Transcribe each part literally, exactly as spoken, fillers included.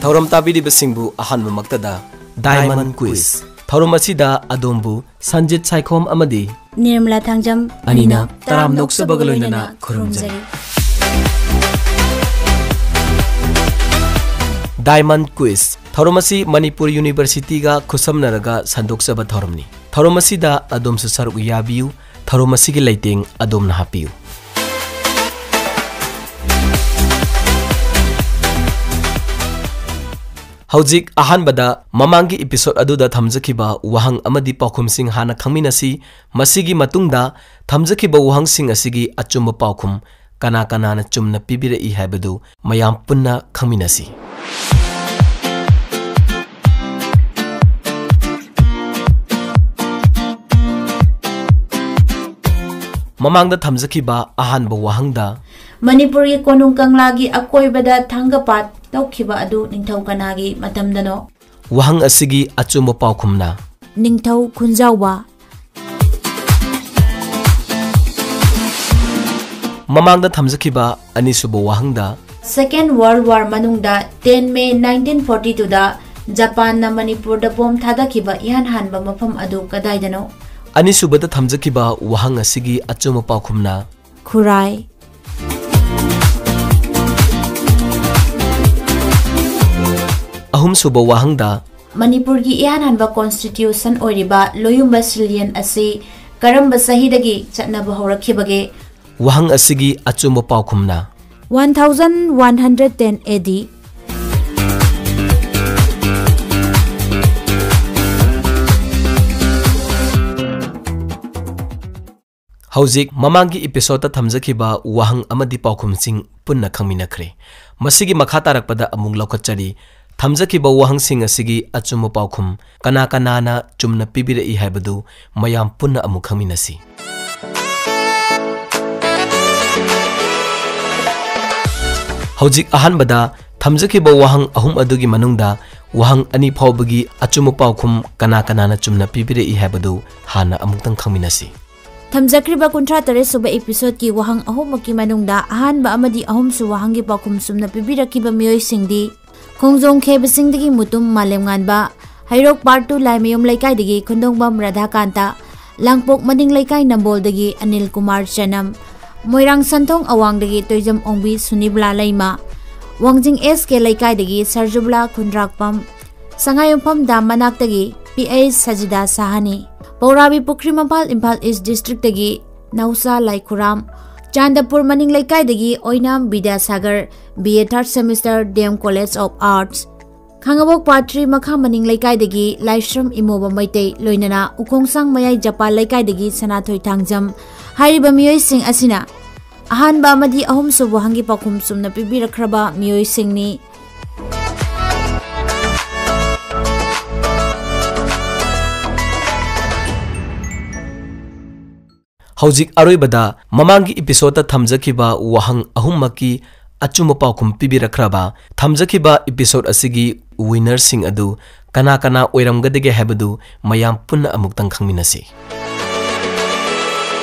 ꯊꯧꯔꯝ ꯇꯥꯕꯤꯔꯤꯕꯁꯤꯡꯕꯨ ꯑꯍꯥꯟꯕꯃꯛꯇꯗ Diamond Quiz꯫ ꯊꯧꯔꯝ ꯑꯁꯤꯗ ꯑꯗꯣꯝꯕꯨ ꯁꯟꯖꯤꯠ ꯁꯥꯏꯈꯣꯝ ꯑꯃꯗꯤ ꯅꯤꯔꯃꯂꯥ ꯊꯥꯡꯖꯝ ꯑꯅꯤꯅ ꯇꯔꯥꯝꯅ ꯇꯔꯥꯝꯅ ꯑꯣꯛꯆꯕꯒ ꯑꯣꯛꯆꯕꯒ ꯂꯣꯏꯅꯅ ꯂꯣꯏꯅꯅ ꯈꯨꯔꯨꯝꯖꯔꯤ꯫ ꯈꯨꯔꯨꯝꯖꯔꯤ꯫ Diamond Quiz꯫ ꯊꯧꯔꯝ ꯑꯁꯤ ꯃꯅꯤꯄꯨꯔ ꯌꯨꯅꯤꯚꯔꯁꯤꯇꯤꯒ ꯈꯨꯠꯁꯝꯅꯔꯒ ꯁꯟꯗꯣꯛꯆꯕ ꯊꯧꯔꯝꯅꯤ꯫ ꯊꯧꯔꯝ ꯑꯁꯤꯗ ꯑꯗꯣꯝꯁꯨ ꯁꯔꯨꯛ ꯌꯥꯕꯤꯌꯨ꯫ ꯊꯧꯔꯝ ꯑꯁꯤꯒꯤ ꯂꯩꯇꯦꯡ ꯑꯗꯣꯝꯅ ꯍꯥꯞꯄꯤꯌꯨ꯫ ꯍꯧꯖꯤꯛ ꯑꯍꯥꯟꯕꯗ ꯃꯃꯥꯡꯒꯤ episode ꯑꯗꯨꯗ ꯊꯝꯖꯈꯤꯕ ꯋꯥꯍꯪ ꯑꯃꯗꯤ ꯄꯥꯎꯈꯨꯝꯁꯤꯡ ꯍꯥꯟꯅ ꯈꯪꯃꯤꯟꯅꯁꯤ꯫ ꯃꯁꯤꯒꯤ ꯃꯇꯨꯡꯗ ꯊꯝꯖꯈꯤꯕ ꯋꯥꯍꯪꯁꯤꯡ ꯑꯁꯤꯒꯤ ꯑꯆꯨꯝꯕ ꯄꯥꯎꯈꯨꯝ ꯀꯅꯥ ꯀꯅꯥꯅ ꯆꯨꯝꯅ ꯄꯤꯕꯤꯔꯛꯏ ꯍꯥꯏꯕꯗꯨ ꯃꯌꯥꯝ ꯄꯨꯟꯅ ꯈꯪꯃꯤꯟꯅꯁꯤ꯫ ꯃꯃꯥꯡꯗ ꯊꯝꯖꯈꯤꯕ ꯑꯍꯥꯟꯕ ꯋꯥꯍꯪꯗ ꯃꯅꯤꯄꯨꯔꯒꯤ ꯀꯣꯅꯨꯡ ꯀꯪꯂꯥꯒꯤ ꯑꯀꯣꯏꯕꯗ ꯊꯥꯡꯒꯄꯥꯠ ꯂꯧꯈꯤꯕ ꯑꯗꯨ ꯅꯤꯡꯊꯧ ꯀꯅꯥꯒꯤ ꯃꯇꯝꯗꯅꯣ? ꯋꯥꯍꯪ ꯑꯁꯤꯒꯤ ꯑꯆꯨꯝꯕ ꯄꯥꯎꯈꯨꯝꯅ ꯅꯤꯡꯊꯧ ꯈꯨꯟꯖꯥꯎꯕ꯫ ꯃꯃꯥꯡꯗ ꯊꯝꯖꯈꯤꯕ ꯑꯅꯤꯁꯨꯕ ꯋꯥꯍꯪꯗ Second World War ꯃꯅꯨꯡꯗ ten May nineteen forty twoꯗ ꯖꯄꯥꯟꯅ ꯃꯅꯤꯄꯨꯔꯗ ꯕꯣꯝ ꯊꯥꯗꯈꯤꯕ ꯏꯍꯥꯟ ꯍꯥꯟꯕ ꯃꯐꯝ ꯑꯗꯨ ꯀꯗꯥꯏꯗꯅꯣ? ꯑꯅꯤꯁꯨꯕꯗ ꯊꯝꯖꯈꯤꯕ ꯋꯥꯍꯪ ꯑꯁꯤꯒꯤ ꯑꯆꯨꯝꯕ ꯄꯥꯎꯈꯨꯝꯅ ꯈꯨꯔꯥꯏ꯫ ꯑꯍꯨꯝꯁꯨꯕ ꯋꯥꯍꯪꯗ ꯃꯅꯤꯄꯨꯔꯒꯤ ꯏꯍꯥꯟ ꯍꯥꯟꯕ constitution ꯑꯣꯏꯔꯤꯕ ꯂꯣꯌꯨꯝꯕ ꯁꯤꯜꯌꯟ ꯑꯁꯤ ꯀꯔꯝꯕ ꯆꯍꯤꯗꯒꯤ ꯆꯠꯅꯕ ꯍꯧꯔꯛꯈꯤꯕꯒꯦ? ꯋꯥꯍꯪ ꯑꯁꯤꯒꯤ ꯑꯆꯨꯝꯕ ꯄꯥꯎꯈꯨꯝꯅ one thousand one hundred ten A D꯫ ꯍꯧꯖꯤꯛ ꯃꯃꯥꯡꯒꯤ episodeꯇ ꯊꯝꯖꯈꯤꯕ ꯋꯥꯍꯪ ꯑꯃꯗꯤ ꯄꯥꯎꯈꯨꯝꯁꯤꯡ ꯄꯨꯟꯅ ꯈꯪꯃꯤꯟꯅꯈ꯭ꯔꯦ꯫ ꯃꯁꯤꯒꯤ ꯃꯈꯥ ꯇꯥꯔꯛꯄꯗ ꯑꯃꯨꯛ ꯂꯧꯈꯠꯆꯔꯤ꯫ ꯊꯝꯖꯈꯤꯕ ꯋꯥꯍꯪꯁꯤꯡ ꯑꯁꯤꯒꯤ ꯑꯆꯨꯝꯕ ꯄꯥꯎꯈꯨꯝ ꯀꯅꯥ ꯀꯅꯥꯅ ꯆꯨꯝꯅ ꯄꯤꯕꯤꯔꯛꯏ ꯍꯥꯏꯕꯗꯨ ꯃꯌꯥꯝ ꯄꯨꯟꯅ ꯑꯃꯨꯛ ꯈꯪꯃꯤꯟꯅꯁꯤ꯫ ꯍꯧꯖꯤꯛ ꯑꯍꯥꯟꯕꯗ ꯊꯝꯖꯈꯤꯕ ꯋꯥꯍꯪ ꯑꯍꯨꯝ ꯑꯗꯨꯒꯤ ꯃꯅꯨꯡꯗ ꯋꯥꯍꯪ ꯑꯅꯤ ꯐꯥꯎꯕꯒꯤ ꯑꯆꯨꯝꯕ ꯄꯥꯎꯈꯨꯝ ꯀꯅꯥ ꯀꯅꯥꯅ ꯆꯨꯝꯅ ꯄꯤꯕꯤꯔꯛꯏ ꯍꯥꯏꯕꯗꯨ ꯍꯥꯟꯅ ꯑꯃꯨꯛꯇꯪ ꯈꯪꯃꯤꯟꯅꯁꯤ꯫ ꯊꯝꯖꯈ꯭ꯔꯤꯕ ꯀꯨꯟꯊ꯭ꯔꯥ ꯇꯔꯦꯠ ꯁꯨꯕ episodeꯀꯤ ꯋꯥꯍꯪ ꯑꯍꯨꯝꯃꯛꯀꯤ ꯃꯅꯨꯡꯗ ꯑꯍꯥꯟꯕ ꯑꯃꯗꯤ ꯑꯍꯨꯝꯁꯨ ꯋꯥꯍꯪꯒꯤ ꯄꯥꯎꯈꯨꯝ ꯆꯨꯝꯅ ꯄꯤꯕꯤꯔꯛꯈꯤꯕ ꯃꯤꯑꯣꯏꯁꯤꯡꯗꯤ ꯈꯣꯡꯖꯣꯝ ꯈꯦꯕꯁꯤꯡꯗꯒꯤ ꯃꯨꯇꯨꯝ ꯃꯥꯂꯦꯝꯉꯥꯟꯕ, ꯍꯩꯔꯣꯛ Part two ꯂꯥꯏꯃꯌꯨꯝ ꯂꯩꯀꯥꯏꯗꯒꯤ ꯈꯨꯟꯗꯣꯡꯕꯝ ꯔꯥꯙꯥꯀꯥꯟꯇ, ꯂꯥꯡꯄꯣꯛ ꯃꯅꯤꯡ ꯂꯩꯀꯥꯏ ꯅꯝꯕꯣꯜꯗꯒꯤ ꯑꯅꯤꯜ ꯀꯨꯃꯥꯔ ꯆꯅꯝ, ꯃꯣꯏꯔꯥꯡ ꯁꯟꯊꯣꯡ ꯑꯋꯥꯡꯗꯒꯤ ꯇꯣꯏꯖꯝ ꯑꯣꯡꯕꯤ ꯁꯨꯅꯤꯕꯂꯥ ꯂꯩꯃ, ꯋꯥꯡꯖꯤꯡ S K ꯂꯩꯀꯥꯏꯗꯒꯤ ꯁꯔꯖꯨꯕꯂꯥ ꯈꯨꯟꯗ꯭ꯔꯥꯛꯄꯝ, ꯁꯉꯥꯏꯌꯨꯝꯐꯝ ꯗꯥꯝ ꯃꯅꯥꯛꯇꯒꯤ P H ꯁꯖꯤꯗꯥ ꯁꯥꯍꯅꯤ, ꯄꯧꯔꯥꯕꯤ ꯄꯨꯈ꯭ꯔꯤ ꯃꯄꯥꯜ ꯏꯝꯐꯥꯜ East Districtꯇꯒꯤ ꯅꯧꯁꯥ ꯂꯥꯏꯈꯨꯔꯥꯝ, ꯆꯥꯟꯗꯄꯨꯔ ꯃꯅꯤꯡ ꯂꯩꯀꯥꯏꯗꯒꯤ ꯑꯣꯏꯅꯥꯝ Vidyasagar, B A third semester, D M College of Arts, Khangabok Part three ꯃꯈꯥ ꯃꯅꯤꯡ ꯂꯩꯀꯥꯏꯗꯒꯤ ꯂꯥꯏꯁ꯭ꯔꯝ ꯏꯃꯣꯕ ꯃꯩꯇꯩ, ꯂꯣꯏꯅꯅ ꯎꯈꯣꯡꯁꯥꯡ ꯃꯌꯥꯏ ꯖꯄꯥꯟ ꯂꯩꯀꯥꯏꯗꯒꯤ ꯁꯅꯥꯊꯣꯏ ꯊꯥꯡꯖꯝ꯫ ꯍꯥꯏꯔꯤꯕ ꯃꯤꯑꯣꯏꯁꯤꯡ ꯑꯁꯤꯅ ꯑꯍꯥꯟꯕ ꯑꯃꯗꯤ ꯑꯍꯨꯝꯁꯨꯕ ꯋꯥꯍꯪꯒꯤ ꯄꯥꯎꯈꯨꯝ ꯆꯨꯝꯅ ꯄꯤꯕꯤꯔꯛꯈ꯭ꯔꯕ ꯃꯤꯑꯣꯏꯁꯤꯡꯅꯤ꯫ ꯍꯧꯖꯤꯛ ꯑꯔꯣꯏꯕꯗ ꯃꯃꯥꯡꯒꯤ episodeꯇ ꯊꯝꯖꯈꯤꯕ ꯋꯥꯍꯪ ꯑꯍꯨꯝꯃꯛꯀꯤ ꯑꯆꯨꯝꯕ ꯄꯥꯎꯈꯨꯝ ꯄꯤꯕꯤꯔꯛꯈ꯭ꯔꯕ ꯊꯝꯖꯈꯤꯕ episode ꯑꯁꯤꯒꯤ winnerꯁꯤꯡ ꯑꯗꯨ ꯀꯅꯥ ꯀꯅꯥ ꯑꯣꯏꯔꯝꯒꯗꯒꯦ ꯍꯥꯏꯕꯗꯨ ꯃꯌꯥꯝ ꯄꯨꯟꯅ ꯑꯃꯨꯛꯇꯪ ꯈꯪꯃꯤꯟꯅꯁꯤ꯫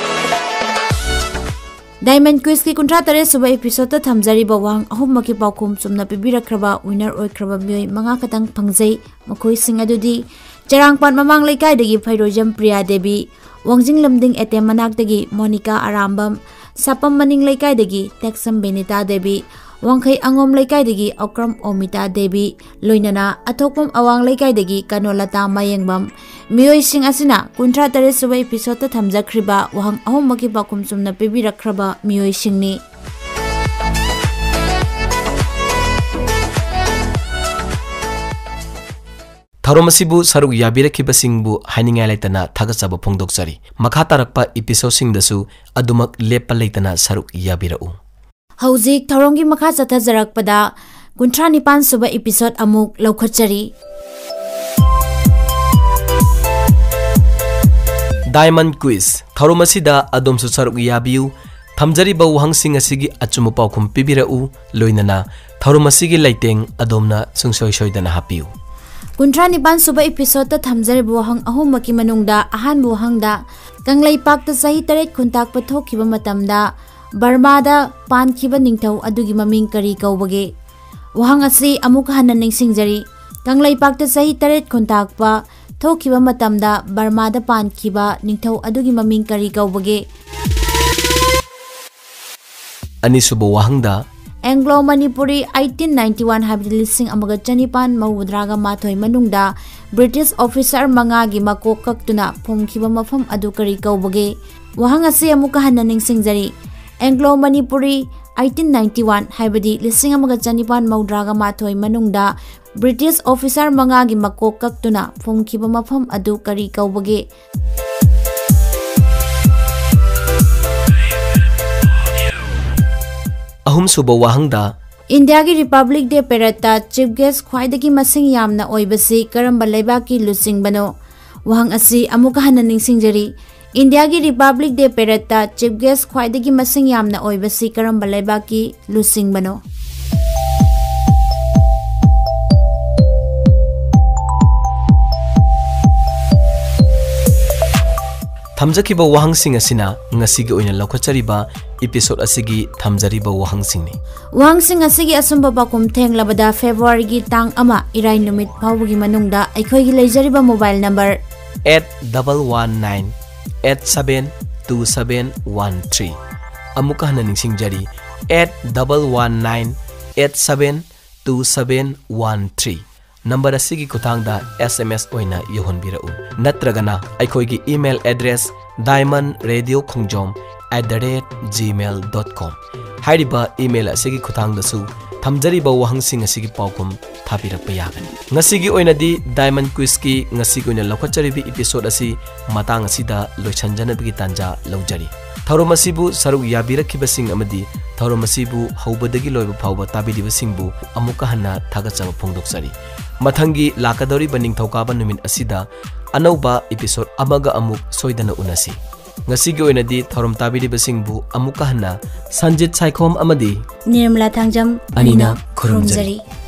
Diamond Quizꯀꯤ ꯀꯨꯟꯊ꯭ꯔꯥ ꯇꯔꯦꯠ ꯁꯨꯕ episodeꯇ ꯊꯝꯖꯔꯤꯕ ꯋꯥꯍꯪ ꯑꯍꯨꯝꯃꯛꯀꯤ ꯄꯥꯎꯈꯨꯝ ꯆꯨꯝꯅ ꯄꯤꯕꯤꯔꯛꯈ꯭ꯔꯕ winner ꯑꯣꯏꯈ꯭ꯔꯕ ꯃꯤꯑꯣꯏ ꯃꯉꯥ ꯈꯛꯇꯪ ꯐꯪꯖꯩ꯫ ꯃꯈꯣꯏꯁꯤꯡ ꯑꯗꯨꯗꯤ ꯆꯔꯥꯡꯄꯥꯠ ꯃꯃꯥꯡ ꯂꯩꯀꯥꯏꯗꯒꯤ ꯐꯩꯔꯣꯏꯖꯝ ꯄ꯭ꯔꯤꯌꯥ ꯗꯦꯕꯤ, ꯋꯥꯡꯖꯤꯡ ꯂꯝꯗꯤꯡ ꯑꯦꯇꯦꯝ ꯃꯅꯥꯛꯇꯒꯤ ꯃꯣꯅꯤꯀꯥ ꯑꯔꯥꯝꯕꯝ, ꯁꯥꯄꯝ ꯃꯅꯤꯡ ꯂꯩꯀꯥꯏꯗꯒꯤ ꯇꯦꯛꯁꯝ ꯕꯤꯅꯤꯇꯥ ꯗꯦꯕꯤ, ꯋꯥꯡꯈꯩ ꯑꯉꯣꯝ ꯂꯩꯀꯥꯏꯗꯒꯤ ꯑꯣꯀ꯭ꯔꯝ ꯑꯣꯃꯤꯇꯥ ꯗꯦꯕꯤ, ꯂꯣꯏꯅꯅ ꯑꯊꯣꯛꯄꯝ ꯑꯋꯥꯡ ꯂꯩꯀꯥꯏꯗꯒꯤ ꯀꯅꯣꯂꯇꯥ ꯃꯌꯦꯡꯕꯝ꯫ ꯃꯤꯑꯣꯏꯁꯤꯡ ꯑꯁꯤꯅ ꯀꯨꯟꯊ꯭ꯔꯥ ꯇꯔꯦꯠ ꯁꯨꯕ episodeꯇ ꯊꯝꯖꯈ꯭ꯔꯤꯕ ꯋꯥꯍꯪ ꯑꯍꯨꯝꯃꯛꯀꯤ ꯄꯥꯎꯈꯨꯝ ꯆꯨꯝꯅ ꯄꯤꯕꯤꯔꯛꯈ꯭ꯔꯕ ꯃꯤꯑꯣꯏꯁꯤꯡꯅꯤ꯫ ꯊꯧꯔꯝ ꯑꯁꯤꯕꯨ ꯁꯔꯨꯛ ꯌꯥꯕꯤꯔꯛꯈꯤꯕꯁꯤꯡꯕꯨ ꯍꯥꯏꯅꯤꯡꯉꯥꯏ ꯂꯩꯇꯅ ꯊꯥꯒꯠꯆꯕ ꯐꯣꯡꯗꯣꯛꯆꯔꯤ꯫ ꯃꯈꯥ ꯇꯥꯔꯛꯄ episodeꯁꯤꯡꯗꯁꯨ ꯑꯗꯨꯃꯛ ꯂꯦꯞꯄ ꯂꯩꯇꯅ ꯁꯔꯨꯛ ꯌꯥꯕꯤꯔꯛꯎ꯫ ꯍꯧꯖꯤꯛ ꯊꯧꯔꯝꯒꯤ ꯃꯈꯥ ꯆꯠꯊꯖꯔꯛꯄꯗ ꯀꯨꯟꯊ꯭ꯔꯥ ꯅꯤꯄꯥꯟ ꯁꯨꯕ episode ꯑꯃꯨꯛ ꯂꯧꯈꯠꯆꯔꯤ꯫ Diamond Quiz ꯊꯧꯔꯝ ꯑꯁꯤꯗ ꯑꯗꯣꯝꯁꯨ ꯁꯔꯨꯛ ꯌꯥꯕꯤꯌꯨ꯫ ꯊꯝꯖꯔꯤꯕ ꯋꯥꯍꯪꯁꯤꯡ ꯑꯁꯤꯒꯤ ꯑꯆꯨꯝꯕ ꯄꯥꯎꯈꯨꯝ ꯄꯤꯕꯤꯔꯛꯎ, ꯂꯣꯏꯅꯅ ꯊꯧꯔꯝ ꯑꯁꯤꯒꯤ ꯂꯩꯇꯦꯡ ꯑꯗꯣꯝꯅ ꯁꯨꯡꯁꯣꯏ ꯁꯣꯏꯗꯅ ꯍꯥꯞꯄꯤꯌꯨ꯫ ꯀꯨꯟꯊ꯭ꯔꯥ ꯅꯤꯄꯥꯟ ꯁꯨꯕ episodeꯇ ꯊꯝꯖꯔꯤꯕ ꯋꯥꯍꯪ ꯑꯍꯨꯝꯃꯛꯀꯤ ꯃꯅꯨꯡꯗ ꯑꯍꯥꯟꯕ ꯋꯥꯍꯪꯗ, ꯀꯪꯂꯩꯄꯥꯛꯇ ꯆꯍꯤ ꯇꯔꯦꯠ ꯈꯨꯟꯇꯥꯛꯄ ꯊꯣꯛꯈꯤꯕ ꯃꯇꯝꯗ ꯕꯔꯃꯥꯗ ꯄꯥꯟꯈꯤꯕ ꯅꯤꯡꯊꯧ ꯑꯗꯨꯒꯤ ꯃꯃꯤꯡ ꯀꯔꯤ ꯀꯧꯕꯒꯦ? ꯋꯥꯍꯪ ꯑꯁꯤ ꯑꯃꯨꯛ ꯍꯟꯅ ꯅꯤꯡꯁꯤꯡꯖꯔꯤ꯫ ꯀꯪꯂꯩꯄꯥꯛꯇ ꯆꯍꯤ ꯇꯔꯦꯠ ꯈꯨꯟꯇꯥꯛꯄ ꯊꯣꯛꯈꯤꯕ ꯃꯇꯝꯗ ꯕꯔꯃꯥꯗ ꯄꯥꯟꯈꯤꯕ ꯅꯤꯡꯊꯧ ꯑꯗꯨꯒꯤ ꯃꯃꯤꯡ ꯀꯔꯤ ꯀꯧꯕꯒꯦ? ꯑꯅꯤꯁꯨꯕ ꯋꯥꯍꯪꯗ, Anglo Manipuri eighteen ninety one ꯍꯥꯏꯕꯗꯤ ꯂꯤꯁꯤꯡ ꯑꯃꯒ ꯆꯅꯤꯄꯥꯟ ꯃꯧꯗ꯭ꯔꯥꯒ ꯃꯥꯊꯣꯏ ꯃꯅꯨꯡꯗ ꯕ꯭ꯔꯤꯇꯤꯁ ꯑꯣꯐꯤꯁꯥꯔ ꯃꯉꯥꯒꯤ ꯃꯀꯣꯛ ꯀꯛꯇꯨꯅ ꯐꯣꯡꯈꯤꯕ ꯃꯐꯝ ꯑꯗꯨ ꯀꯔꯤ ꯀꯧꯕꯒꯦ? ꯋꯥꯍꯪ ꯑꯁꯤ ꯑꯃꯨꯛꯀ ꯍꯟꯅ ꯅꯤꯡꯁꯤꯡꯖꯔꯤ꯫ Anglo Manipuri eighteen ninety one ꯍꯥꯏꯕꯗꯤ ꯂꯤꯁꯤꯡ ꯑꯃꯒ ꯆꯅꯤꯄꯥꯟ ꯃꯧꯗ꯭ꯔꯥꯒ ꯃꯥꯊꯣꯏ ꯃꯅꯨꯡꯗ ꯕ꯭ꯔꯤꯇꯤꯁ ꯑꯣꯐꯤꯁꯥꯔ ꯃꯉꯥꯒꯤ ꯃꯀꯣꯛ ꯀꯛꯇꯨꯅ ꯐꯣꯡꯈꯤꯕ ꯃꯐꯝ ꯑꯗꯨ ꯀꯔꯤ ꯀꯧꯕꯒꯦ? ꯑꯍꯨꯝꯁꯨꯕ ꯋꯥꯍꯪꯗ, ꯏꯟꯗꯤꯌꯥꯒꯤ ꯔꯤꯄꯕ꯭ꯂꯤꯛ ꯗꯦ ꯄꯦꯔꯦꯗꯇ ꯆꯤꯐ ꯒꯦꯁ ꯈ꯭ꯋꯥꯏꯗꯒꯤ ꯃꯁꯤꯡ ꯌꯥꯝꯅ ꯑꯣꯏꯕꯁꯤ ꯀꯔꯝꯕ ꯂꯩꯕꯥꯛꯀꯤ ꯂꯨꯆꯤꯡꯕꯅꯣ? ꯋꯥꯍꯪ ꯑꯁꯤ ꯑꯃꯨꯛꯀ ꯍꯟꯅ ꯅꯤꯡꯁꯤꯡꯖꯔꯤ꯫ ꯏꯟꯗꯤꯌꯥꯒꯤ ꯔꯤꯄꯕ꯭ꯂꯤꯛ ꯗꯦ ꯄꯦꯔꯦꯗꯇ ꯆꯤꯐ ꯒꯦꯁ ꯈ꯭ꯋꯥꯏꯗꯒꯤ ꯃꯁꯤꯡ ꯌꯥꯝꯅ ꯑꯣꯏꯕꯁꯤ ꯀꯔꯝꯕ ꯂꯩꯕꯥꯛꯀꯤ ꯂꯨꯆꯤꯡꯕꯅꯣ? ꯊꯝꯖꯈꯤꯕ ꯋꯥꯍꯪꯁꯤꯡ ꯑꯁꯤꯅ ꯉꯁꯤꯒꯤ ꯑꯣꯏꯅ ꯂꯧꯈꯠꯆꯔꯤꯕ ꯏꯄꯤꯁꯣꯗ ꯑꯁꯤꯒꯤ ꯊꯝꯖꯔꯤꯕ ꯋꯥꯍꯪꯁꯤꯡꯅꯤ꯫ ꯋꯥꯍꯪꯁꯤꯡ ꯑꯁꯤꯒꯤ ꯑꯆꯨꯝꯕ ꯄꯥꯎꯈꯨꯝ ꯊꯦꯡꯂꯕꯗ ꯐꯦꯕ꯭ꯔꯨꯋꯥꯔꯤꯒꯤ ꯇꯥꯡ ꯑꯃ, ꯏꯔꯥꯏ ꯅꯨꯃꯤꯠ ꯐꯥꯎꯕꯒꯤ ꯃꯅꯨꯡꯗ ꯑꯩꯈꯣꯏꯒꯤ ꯂꯩꯖꯔꯤꯕ mobile number eight double one nine eight seven two seven one three, ꯑꯃꯨꯛꯀ ꯍꯟꯅ ꯅꯤꯡꯁꯤꯡꯖꯔꯤ, eight double one nine eight seven two seven one three꯫ Number ꯑꯁꯤꯒꯤ ꯈꯨꯠꯊꯥꯡꯗ ꯑꯦꯁ ꯑꯦꯝ ꯑꯦꯁ ꯑꯣꯏꯅ ꯌꯧꯍꯟꯕꯤꯔꯛꯎ, ꯅꯠꯇ꯭ꯔꯒꯅ ꯑꯩꯈꯣꯏꯒꯤ email address diamond radio khongjom at the rate gmail dot com ꯍꯥꯏꯔꯤꯕ email ꯑꯁꯤꯒꯤ ꯈꯨꯠꯊꯥꯡꯗꯁꯨ ꯊꯝꯖꯔꯤꯕ ꯋꯥꯍꯪꯁꯤꯡ ꯑꯁꯤꯒꯤ ꯄꯥꯎꯈꯨꯝ ꯊꯥꯕꯤꯔꯛꯄ ꯌꯥꯒꯅꯤ꯫ ꯉꯁꯤꯒꯤ ꯑꯣꯏꯅꯗꯤ ꯗꯥꯏꯃꯟ ꯀ꯭ꯋꯤꯖꯀꯤ ꯉꯁꯤꯒꯤ ꯑꯣꯏꯅ ꯂꯧꯈꯠꯆꯔꯤꯕ ꯏꯄꯤꯁꯣꯗ ꯑꯁꯤ ꯃꯇꯥꯡ ꯑꯁꯤꯗ ꯂꯣꯏꯁꯤꯟꯖꯅꯕꯒꯤ ꯇꯥꯟꯖꯥ ꯂꯧꯖꯔꯤ꯫ ꯊꯧꯔꯝ ꯑꯁꯤꯕꯨ ꯁꯔꯨꯛ ꯌꯥꯕꯤꯔꯛꯈꯤꯕꯁꯤꯡ ꯑꯃꯗꯤ ꯊꯧꯔꯝ ꯑꯁꯤꯕꯨ ꯍꯧꯕꯗꯒꯤ ꯂꯣꯏꯕ ꯐꯥꯎꯕ ꯇꯥꯕꯤꯔꯤꯕꯁꯤꯡꯕꯨ ꯑꯃꯨꯛꯀ ꯍꯟꯅ ꯊꯥꯒꯠꯆꯕ ꯐꯣꯡꯗꯣꯛꯆꯔꯤ꯫ ꯃꯊꯪꯒꯤ ꯂꯥꯛꯀꯗꯧꯔꯤꯕ ꯅꯤꯡꯊꯧꯀꯥꯕ ꯅꯨꯃꯤꯠ ꯑꯁꯤꯗ ꯑꯅꯧꯕ ꯏꯄꯤꯁꯣꯗ ꯑꯃꯒ ꯑꯃꯨꯛ ꯁꯣꯏꯗꯅ ꯎꯅꯁꯤ꯫ ꯉꯁꯤꯒꯤ ꯑꯣꯏꯅꯗꯤ ꯊꯧꯔꯝ ꯇꯥꯕꯤꯔꯤꯕꯁꯤꯡꯕꯨ ꯑꯃꯨꯛꯀ ꯍꯟꯅ ꯁꯟꯖꯤꯠ ꯁꯥꯏꯈꯣꯝ ꯑꯃꯗꯤ ꯅꯤꯔꯃꯂꯥ ꯊꯥꯡꯖꯝ ꯑꯅꯤꯅ ꯑꯅꯤꯅ ꯈꯨꯔꯨꯝꯖꯔꯤ꯫ ꯈꯨꯔꯨꯝꯖꯔꯤ꯫